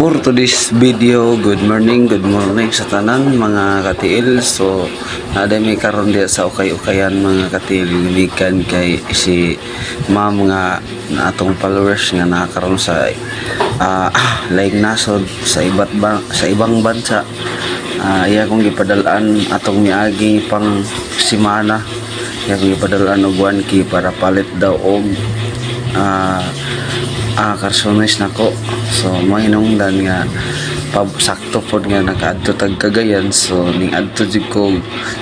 For today's video, good morning sa tanan, mga katiil. So, naa mi karon diya sa ukay-ukayan, mga katiil, gikan kay si ma'am nga na atong followers nga nakaroon sa laing nasod sa iba't ba, sa ibang bansa. Iya kong gipadalaan atong miagi pang simana. Iya kong gipadalaan og 1K para palit daw og karsones nako. So mahinungdan nga sakto pod nga nakaadto tag Cagayan, so ning adto jud ko,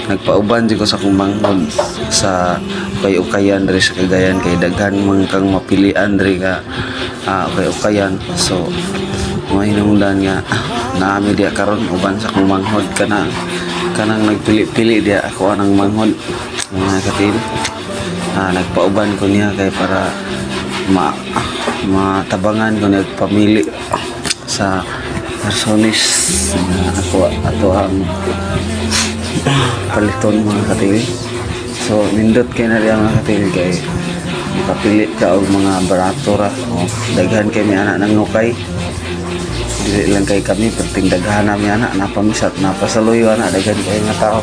nagpauban jud ko sa akong manghod sa ukay-ukayan diri sa Cagayan kay daghan man kang mapilian diri nga ukay-ukayan. So mahinungdan nga naa mi diya karon uban sa akong manghod, kana kanang nagpili-pili diya ako anang manghod, mga katiil. Nagpauban ko niya kay para matabangan ko nagpamili sa karsones na ako ato ang paliton, mga katil. So nindot kay na diya, mga katil, kay makapili ka og mga barato ra. O, daghan kay mi ana nang ukay, dili lang kay kami, perting daghan nami ana, napamisat napasaloyo ana, daghan kay nga tao.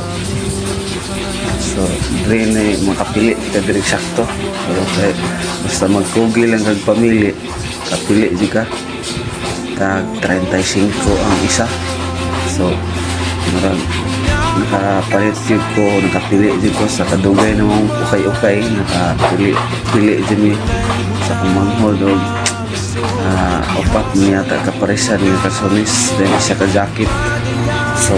So, diri ni makapili ka diri sakto. Pero kay basta magkugi lang kag pamili, kapili jud ka. Tag 35 ang isa. So, murag nakapalit jud ko, nakapili jud ko sa kadugay namong ukay-ukay, nakapili pili jud mi sa akong manghod og upat niya ka paresan nga karsones, then isa ka jacket. So,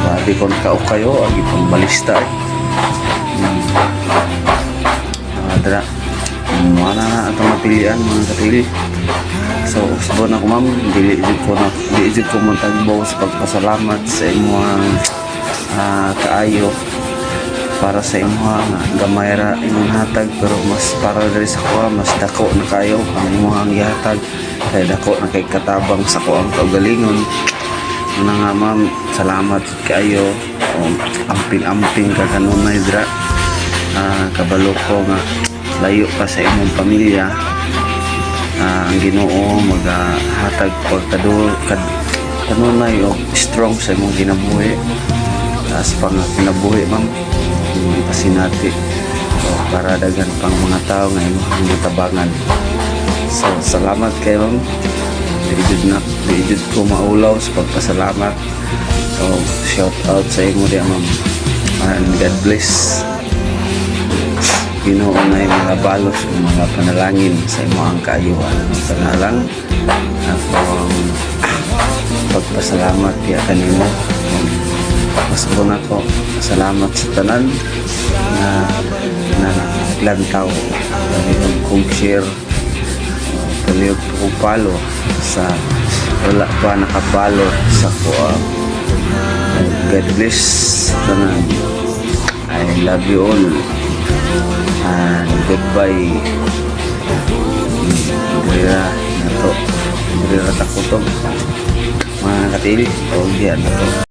grabe ko nakaukay oh, agi pang balista eh. Dara. Mana na atong napilian, mga katil. So, usbon ako, ma'am, dili jud ko montagbaw sa pagpasalamat sa imong kaayo para sa imong gamay ra imong hatag, pero mas para diri sa kuha, mas dako na kayo ang imong gihatag kay dako na kay katabang sa kuang kaugalingon. Una nga, ma'am, salamat kaayo. O, amping-amping ka kanunay dira. Kabalo ko nga layo ka sa imong pamilya. Ang Ginoo magahatag pagkadu kad kanunay og strong sa imong kinabuhi. Taas pa nga kinabuhi, ma'am. Imong pasinati. So, para daghan pang mga tao nga imong matabangan. So, salamat kay ma'am. Di jud ko maulaw sa pagpasalamat. So, shout out sa imo diya, ma'am. And God bless. Ginoo na yung mga balos o mga panalangin sa imong kaayuhan. Ang akong pagpasalamat kaya kanimo. Mas na ko salamat sa tanan na na naglantaw palihog kong share, palihog kong follow sa wala pa nakapalo sa kuha. God bless tanan. I love you all and goodbye. Dira na to, dira ta kutob, mga katil, o diyan na to.